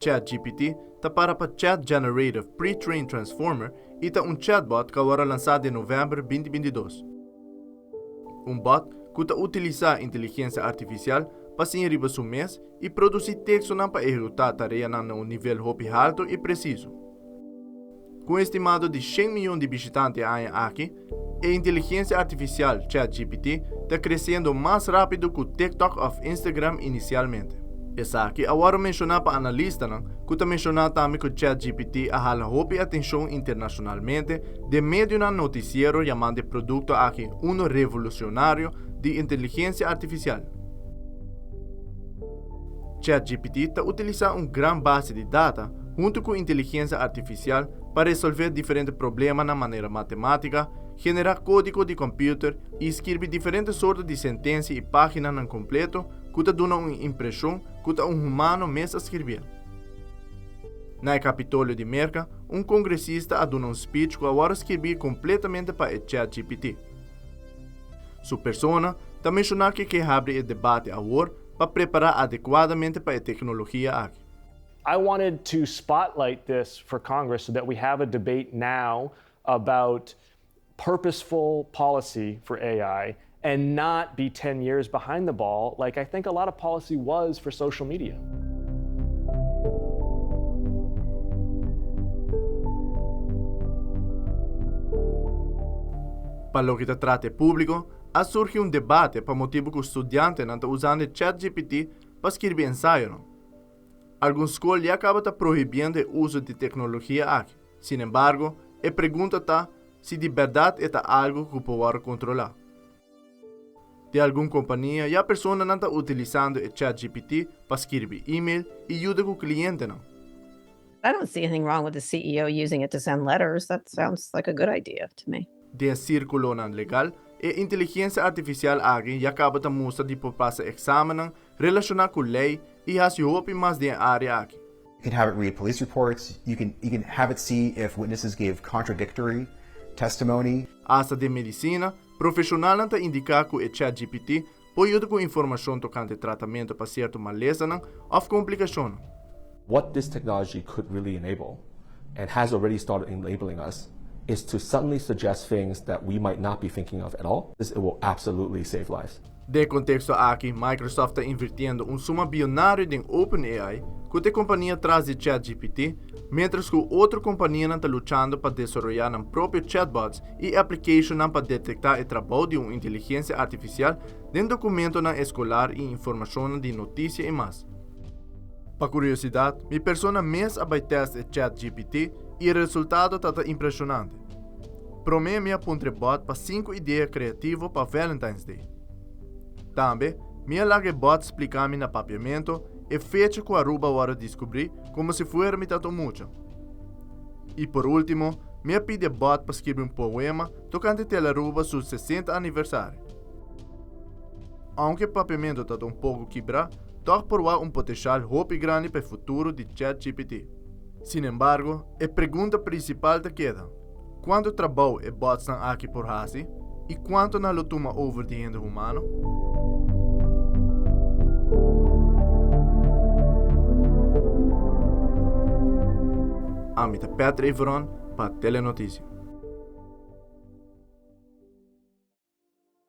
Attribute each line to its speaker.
Speaker 1: ChatGPT ta para pa Chat Generative Pre-trained Transformer i ta un chatbot ku a wòrdu lansá den novèmber 2022. Un bot ku ta utilisá inteligensia artifisial pa siña riba su mes i produsí tekstonan pa ehekutá tareanan na un nivel hopi haltu i presiso. Ku un estimado di shen miyon di bishitante e aña aki, e inteligensia artifisial ChatGPT ta kresiendo mas rápido ku TikTok òf Instagram inisialmente. Esaki a wòrdu menshoná pa analistanan ku ta menshoná tambe ku ChatGPT a hala hopi atenshon internashonalmente den medionan notisiero yamando e produkto aki uno revolusionario di inteligensia artifisial. ChatGPT ta utilisá un gran base di data huntu ku inteligensia artifisial pa resolvé diferente problemanan manera matemátika, generá kódigo di kòmpiuter i skirbi diferente sorto di sentensia i páginanan kompleto ku ta duna un impreshon ku ta un humano mes a skirbié. Na e Kapitolio di Merka, un kongresista a duna un speech ku a wòrdu skirbí kompletamente pa e ChatGPT. Su persona ta menshoná ke ke habri e debate awor pa prepará adekuadamente pa e teknologia aki.
Speaker 2: I wanted to spotlight this for Congress so that we have a debate now about purposeful policy for AI and not be 10 years behind the ball like I think a lot of policy was for social media.
Speaker 1: Pa loke ta trata e públiko, a surgi un debate pa motibu ku studiantenan ta usando e ChatGPT pa skirbi ensayonan. Algun skol ya kaba ta prohibiendo e uso di teknologia aki. Sin embargo, e pregunta ta si di bèrdat e ta algu ku por wòrdu kontrolá. Den algun kompania ya personanan ta utilisando e ChatGPT pa skirbi email i yuda ku klientenan.
Speaker 3: I don't see anything wrong with the CEO using it to send letters, that sounds like a good idea to me.
Speaker 1: Den sírkulonan legal, e inteligensia artifisial aki ya kaba ta mustra di por pasa eksamennan relashoná ku lei i hasi hopi mas den e área aki.
Speaker 4: You can have it read police reports, you can you can have it see if witnesses gave contradictory testimony.
Speaker 1: Asta den medisina, profeshonalnan ta indiká ku e ChatGPT por yuda ku informashon tokante tratamentu pa sierto malesanan òf komplikashonnan.
Speaker 5: What this technology could really enable, and has already started enabling us, is to suddenly suggest things that we might not be thinking of at all. It will absolutely save lives.
Speaker 1: Den e konteksto aki, Microsoft ta invirtiendo un suma bionario den OpenAI, ku ta e kompania tras di ChatGPT, miéntras ku otro kompanianan ta luchando pa desaroyá nan propio chatbots i applicationnan pa detektá e trabou di un inteligensia artifisial den dokumentonan eskolar i informashonnan di notisia i mas. Pa kuriosidat, mi persona mes a bai tèst e ChatGPT i e resultado ta ta impreshonante. Promé mi a puntra e bòt pa sinku idea kreativo pa Valentine's Day. Tambe, mi a laga e bòt splika mi na papiamentu e fecha ku Aruba a wòrdu diskubrí komo si fuera mi ta un mucha. I por último, mi a pidi e bòt pa skirbi un poema tokante Telaruba su 60 aniversario. Aunke papiamentu ta un poko kibrá, tòg por wak un potenshal hopi grandi pa e futuro di ChatGPT. Sinembargo, e pregunta prinsipal ta keda, kuantu trabou e botsnan aki por hasi i kuantu nan lo tuma over di hende humano? Ami ta Patrick Veron pa Telenoticia.